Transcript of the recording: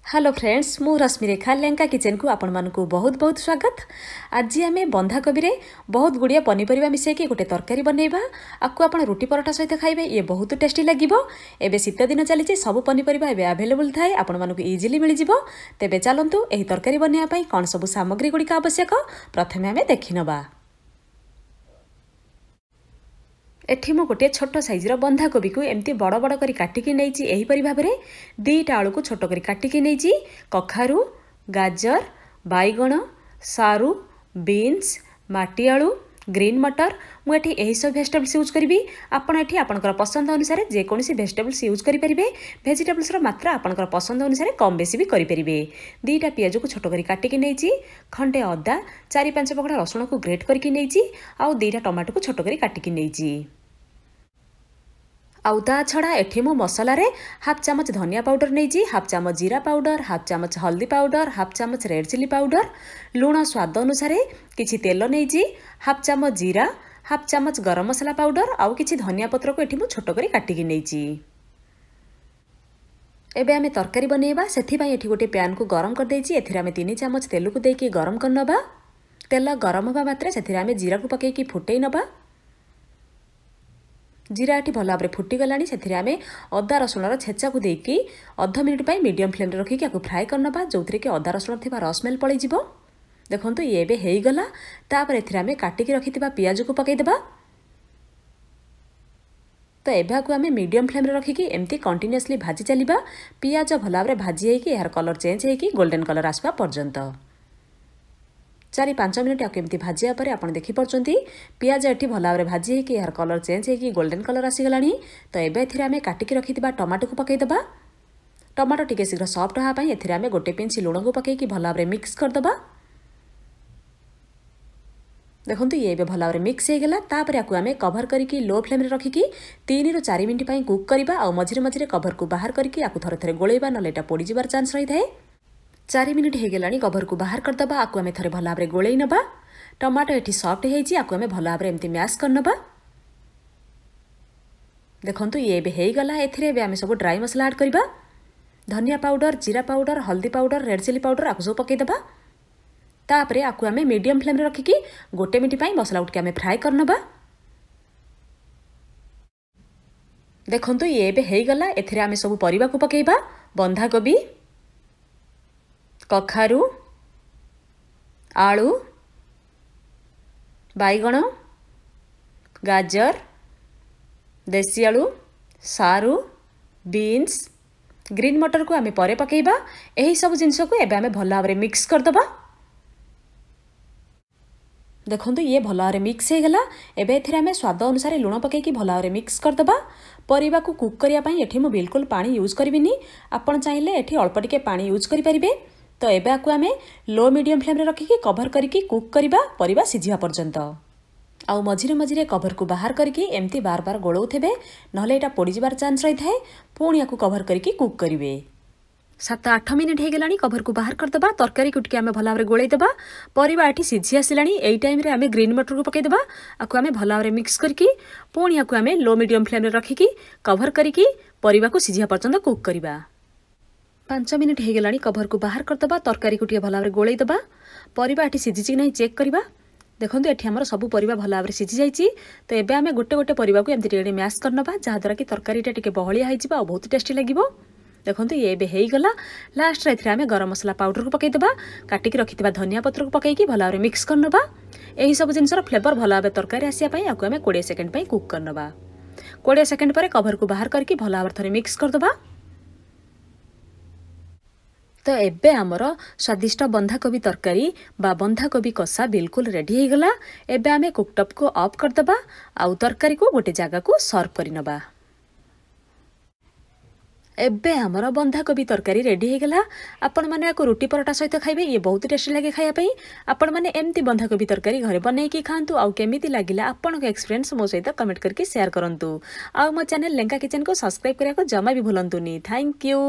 Hello friends, ମୁଁ ରଶ୍ମିରେଖା ଲେଙ୍କା କିଚେନ୍କୁ ଆପଣମାନଙ୍କୁ ବହୁତ ବହୁତ ସ୍ୱାଗତ। ଆଜି ଆମେ ବନ୍ଧାକୋବିରେ ବହୁତ ଗୁଡ଼ିଏ ପନିପରିବା ମିଶାଇକି ଗୋଟେ ତରକାରୀ ବନେଇବା। ଆକୁ ଆପଣ ରୁଟି ପରଟା ସହିତ ଖାଇବେ, ଇଏ ବହୁତ ଟେଷ୍ଟି ଲାଗିବ। ଏବେ ଶୀତ ଦିନ ଚାଲିଛି, ସବୁ ପନିପରିବା ଏବେ ଆଭେଲେବୁଲ୍ ଥାଏ, ଆପଣମାନଙ୍କୁ ଇଜିଲି ମିଳିଯିବ। ତେବେ ଚାଲନ୍ତୁ ଏହି ତରକାରୀ ବନେଇବା ପାଇଁ କ'ଣ ସବୁ ସାମଗ୍ରୀ ଗୁଡ଼ିକ ଆବଶ୍ୟକ ପ୍ରଥମେ ଆମେ ଦେଖିନେବା। ଏଠି ମୁଁ ଗୋଟିଏ ଛୋଟ ସାଇଜ୍ର ବନ୍ଧାକୋବିକୁ ଏମିତି ବଡ଼ ବଡ଼ କରି କାଟିକି ନେଇଛି। ଏହିପରି ଭାବରେ ଦୁଇଟା ଆଳୁକୁ ଛୋଟ କରି କାଟିକି ନେଇଛି। କଖାରୁ, ଗାଜର, ବାଇଗଣ, ସାରୁ, ବିନ୍ସ, ମାଟି ଆଳୁ, ଗ୍ରୀନ୍ ମଟର, ମୁଁ ଏଠି ଏହିସବୁ ଭେଜିଟେବଲ୍ସ ୟୁଜ୍ କରିବି। ଆପଣ ଏଠି ଆପଣଙ୍କର ପସନ୍ଦ ଅନୁସାରେ ଯେକୌଣସି ଭେଜିଟେବଲ୍ସ ୟୁଜ୍ କରିପାରିବେ। ଭେଜିଟେବଲ୍ସର ମାତ୍ରା ଆପଣଙ୍କର ପସନ୍ଦ ଅନୁସାରେ କମ୍ ବେଶୀ ବି କରିପାରିବେ। ଦୁଇଟା ପିଆଜକୁ ଛୋଟ କରି କାଟିକି ନେଇଛି, ଖଣ୍ଡେ ଅଦା, 4-5 ପକଡ଼ା ରସୁଣକୁ ଗ୍ରେଟ୍ କରିକି ନେଇଛି, ଆଉ ଦୁଇଟା ଟମାଟୋକୁ ଛୋଟ କରି କାଟିକି ନେଇଛି। ଆଉ ତା ଛଡ଼ା ଏଠି ମୁଁ ମସଲାରେ ହାଫ୍ ଚାମଚ ଧନିଆ ପାଉଡ଼ର ନେଇଛି, ହାଫ୍ ଚାମଚ ଜିରା ପାଉଡ଼ର, ହାଫ୍ ଚାମଚ ହଳଦୀ ପାଉଡ଼ର, ହାଫ୍ ଚାମଚ ରେଡ଼୍ ଚିଲି ପାଉଡ଼ର, ଲୁଣ ସ୍ୱାଦ ଅନୁସାରେ, କିଛି ତେଲ ନେଇଛି, ହାଫ୍ ଚାମଚ ଜିରା, ହାଫ୍ ଚାମଚ ଗରମ ମସଲା ପାଉଡ଼ର, ଆଉ କିଛି ଧନିଆ ପତ୍ରକୁ ଏଠି ମୁଁ ଛୋଟ କରି କାଟିକି ନେଇଛି। ଏବେ ଆମେ ତରକାରୀ ବନେଇବା। ସେଥିପାଇଁ ଏଠି ଗୋଟିଏ ପ୍ୟାନ୍କୁ ଗରମ କରିଦେଇଛି। ଏଥିରେ ଆମେ 3 ଚାମଚ ତେଲକୁ ଦେଇକି ଗରମ କରିନେବା। ତେଲ ଗରମ ହେବା ମାତ୍ରେ ସେଥିରେ ଆମେ ଜିରାକୁ ପକାଇକି ଫୁଟେଇ ନେବା। ଜିରା ଏଠି ଭଲ ଭାବରେ ଫୁଟିଗଲାଣି। ସେଥିରେ ଆମେ ଅଦା ରସୁଣର ଛେଚାକୁ ଦେଇକି ଅଧ ମିନିଟ୍ ପାଇଁ ମିଡ଼ିୟମ୍ ଫ୍ଲେମ୍ରେ ରଖିକି ଆକୁ ଫ୍ରାଏ କରିନେବା, ଯେଉଁଥିରେ କି ଅଦା ରସୁଣ ଥିବା ର ସ୍ମେଲ୍ ପଳେଇଯିବ। ଦେଖନ୍ତୁ, ଇଏ ଏବେ ହେଇଗଲା। ତାପରେ ଏଥିରେ ଆମେ କାଟିକି ରଖିଥିବା ପିଆଜକୁ ପକାଇଦେବା। ତ ଏହାକୁ ଆମେ ମିଡ଼ିୟମ୍ ଫ୍ଲେମ୍ରେ ରଖିକି ଏମିତି କଣ୍ଟିନ୍ୟୁଅସଲି ଭାଜି ଚାଲିବା, ପିଆଜ ଭଲ ଭାବରେ ଭାଜି ହେଇକି ଏହାର କଲର୍ ଚେଞ୍ଜ ହେଇକି ଗୋଲ୍ଡେନ୍ କଲର୍ ଆସିବା ପର୍ଯ୍ୟନ୍ତ। 4-5 ମିନିଟ୍ ଆକୁ ଏମିତି ଭାଜିବା ପରେ ଆପଣ ଦେଖିପାରୁଛନ୍ତି, ପିଆଜ ଏଠି ଭଲ ଭାବରେ ଭାଜି ହେଇକି ଏହାର କଲର୍ ଚେଞ୍ଜ ହେଇକି ଗୋଲ୍ଡେନ୍ କଲର୍ ଆସିଗଲାଣି। ତ ଏବେ ଏଥିରେ ଆମେ କାଟିକି ରଖିଥିବା ଟମାଟୋକୁ ପକାଇଦେବା। ଟମାଟୋ ଟିକେ ଶୀଘ୍ର ସଫ୍ଟ ହେବା ପାଇଁ ଏଥିରେ ଆମେ ଗୋଟେ ପିଞ୍ଚ ଲୁଣକୁ ପକାଇକି ଭଲ ଭାବରେ ମିକ୍ସ କରିଦେବା। ଦେଖନ୍ତୁ, ଇଏ ଏବେ ଭଲ ଭାବରେ ମିକ୍ସ ହେଇଗଲା। ତାପରେ ଆକୁ ଆମେ କଭର କରିକି ଲୋ ଫ୍ଲେମ୍ରେ ରଖିକି 3ରୁ 4 ମିନିଟ୍ ପାଇଁ କୁକ୍ କରିବା, ଆଉ ମଝିରେ ମଝିରେ କଭରକୁ ବାହାର କରିକି ଆକୁ ଥରେ ଥରେ ଗୋଳେଇବା, ନହେଲେ ଏଇଟା ପୋଡ଼ିଯିବାର ଚାନ୍ସ ରହିଥାଏ। 4 ମିନିଟ୍ ହେଇଗଲାଣି, କଭରକୁ ବାହାର କରିଦେବା। ଆକୁ ଆମେ ଥରେ ଭଲ ଭାବରେ ଗୋଳେଇ ନେବା। ଟମାଟୋ ଏଠି ସଫ୍ଟ ହେଇଛି। ଆକୁ ଆମେ ଭଲ ଭାବରେ ଏମିତି ମ୍ୟାସ୍ କରିନେବା। ଦେଖନ୍ତୁ, ଇଏ ଏବେ ହେଇଗଲା। ଏଥିରେ ଏବେ ଆମେ ସବୁ ଡ୍ରାଇ ମସଲା ଆଡ଼୍ କରିବା। ଧନିଆ ପାଉଡ଼ର, ଜିରା ପାଉଡ଼ର, ହଳଦୀ ପାଉଡ଼ର, ରେଡ଼୍ ଚିଲି ପାଉଡ଼ର, ଆକୁ ସବୁ ପକାଇଦେବା। ତାପରେ ଆକୁ ଆମେ ମିଡ଼ିୟମ୍ ଫ୍ଲେମ୍ରେ ରଖିକି ଗୋଟେ ମିନିଟ୍ ପାଇଁ ମସଲାକୁ ଟିକେ ଆମେ ଫ୍ରାଏ କରିନେବା। ଦେଖନ୍ତୁ, ଇଏ ଏବେ ହେଇଗଲା। ଏଥିରେ ଆମେ ସବୁ ପରିବାକୁ ପକାଇବା। ବନ୍ଧାକୋବି, କଖାରୁ, ଆଳୁ, ବାଇଗଣ, ଗାଜର, ଦେଶୀ ଆଳୁ, ସାରୁ, ବିନ୍ସ, ଗ୍ରୀନ୍ ମଟରକୁ ଆମେ ପରେ ପକାଇବା। ଏହି ସବୁ ଜିନିଷକୁ ଏବେ ଆମେ ଭଲ ଭାବରେ ମିକ୍ସ କରିଦେବା। ଦେଖନ୍ତୁ, ଇଏ ଭଲ ଭାବରେ ମିକ୍ସ ହେଇଗଲା। ଏବେ ଏଥିରେ ଆମେ ସ୍ୱାଦ ଅନୁସାରେ ଲୁଣ ପକାଇକି ଭଲ ଭାବରେ ମିକ୍ସ କରିଦେବା। ପରିବାକୁ କୁକ୍ କରିବା ପାଇଁ ଏଠି ମୁଁ ବିଲକୁଲ ପାଣି ୟୁଜ୍ କରିବିନି। ଆପଣ ଚାହିଁଲେ ଏଠି ଅଳ୍ପ ଟିକେ ପାଣି ୟୁଜ୍ କରିପାରିବେ। ତ ଏବେ ଆକୁ ଆମେ ଲୋ ମିଡ଼ିୟମ୍ ଫ୍ଲେମ୍ରେ ରଖିକି କଭର କରିକି କୁକ୍ କରିବା ପରିବା ସିଝିବା ପର୍ଯ୍ୟନ୍ତ। ଆଉ ମଝିରେ ମଝିରେ କଭରକୁ ବାହାର କରିକି ଏମିତି ବାର ବାର ଗୋଳଉଥିବେ, ନହେଲେ ଏଇଟା ପୋଡ଼ିଯିବାର ଚାନ୍ସ ରହିଥାଏ। ପୁଣି ଆକୁ କଭର କରିକି କୁକ୍ କରିବେ। 7-8 ମିନିଟ୍ ହେଇଗଲାଣି, କଭରକୁ ବାହାର କରିଦେବା। ତରକାରୀକୁ ଟିକେ ଆମେ ଭଲ ଭାବରେ ଗୋଳେଇଦେବା। ପରିବା ଏଠି ସିଝି ଆସିଲାଣି। ଏଇ ଟାଇମ୍ରେ ଆମେ ଗ୍ରୀନ୍ ମଟରକୁ ପକାଇଦେବା। ଆକୁ ଆମେ ଭଲ ଭାବରେ ମିକ୍ସ କରିକି ପୁଣି ଆକୁ ଆମେ ଲୋ ମିଡ଼ିୟମ୍ ଫ୍ଲେମ୍ରେ ରଖିକି କଭର କରିକି ପରିବାକୁ ସିଝିବା ପର୍ଯ୍ୟନ୍ତ କୁକ୍ କରିବା। 5 ମିନିଟ୍ ହେଇଗଲାଣି, କଭରକୁ ବାହାର କରିଦେବା। ତରକାରୀକୁ ଟିକେ ଭଲ ଭାବରେ ଗୋଳେଇଦେବା। ପରିବା ଏଠି ସିଝିଛି କି ନାହିଁ ଚେକ୍ କରିବା। ଦେଖନ୍ତୁ, ଏଠି ଆମର ସବୁ ପରିବା ଭଲ ଭାବରେ ସିଝି ଯାଇଛି। ତ ଏବେ ଆମେ ଗୋଟେ ଗୋଟେ ପରିବାକୁ ଏମିତି ଟିକେ ଟିକେ ମ୍ୟାସ୍ କରିନେବା, ଯାହାଦ୍ୱାରା କି ତରକାରୀଟା ଟିକେ ବହଳିଆ ହେଇଯିବ ଆଉ ବହୁତ ଟେଷ୍ଟି ଲାଗିବ। ଦେଖନ୍ତୁ, ଇଏ ଏବେ ହେଇଗଲା। ଲାଷ୍ଟରେ ଏଥିରେ ଆମେ ଗରମ ମସଲା ପାଉଡ଼ରକୁ ପକାଇଦେବା। କାଟିକି ରଖିଥିବା ଧନିଆ ପତ୍ରକୁ ପକାଇକି ଭଲ ଭାବରେ ମିକ୍ସ କରିନେବା। ଏହିସବୁ ଜିନିଷର ଫ୍ଲେଭର ଭଲ ଭାବେ ତରକାରୀ ଆସିବା ପାଇଁ ଆକୁ ଆମେ 20 ସେକେଣ୍ଡ ପାଇଁ କୁକ୍ କରିନେବା। 20 ସେକେଣ୍ଡ ପରେ କଭରକୁ ବାହାର କରିକି ଭଲ ଭାବରେ ଥରେ ମିକ୍ସ କରିଦେବା। ତ ଏବେ ଆମର ସ୍ୱାଦିଷ୍ଟ ବନ୍ଧାକୋବି ତରକାରୀ ବା ବନ୍ଧାକୋବି କଷା ବିଲକୁଲ ରେଡ଼ି ହେଇଗଲା। ଏବେ ଆମେ କୁକଟପ୍କୁ ଅଫ୍ କରିଦେବା ଆଉ ତରକାରୀକୁ ଗୋଟେ ଜାଗାକୁ ସର୍ଭ କରିନେବା। ଏବେ ଆମର ବନ୍ଧାକୋବି ତରକାରୀ ରେଡ଼ି ହେଇଗଲା। ଆପଣମାନେ ଆକୁ ରୁଟି ପରଟା ସହିତ ଖାଇବେ, ଇଏ ବହୁତ ଟେଷ୍ଟି ଲାଗେ ଖାଇବା ପାଇଁ। ଆପଣମାନେ ଏମିତି ବନ୍ଧାକୋବି ତରକାରୀ ଘରେ ବନେଇକି ଖାଆନ୍ତୁ, ଆଉ କେମିତି ଲାଗିଲା ଆପଣଙ୍କ ଏକ୍ସପିରିଏନ୍ସ ମୋ ସହିତ କମେଣ୍ଟ କରିକି ସେୟାର କରନ୍ତୁ। ଆଉ ମୋ ଚ୍ୟାନେଲ୍ ଲେଙ୍କା କିଚେନ୍କୁ ସବସ୍କ୍ରାଇବ୍ କରିବାକୁ ଜମା ବି ଭୁଲନ୍ତୁନି। Thank you.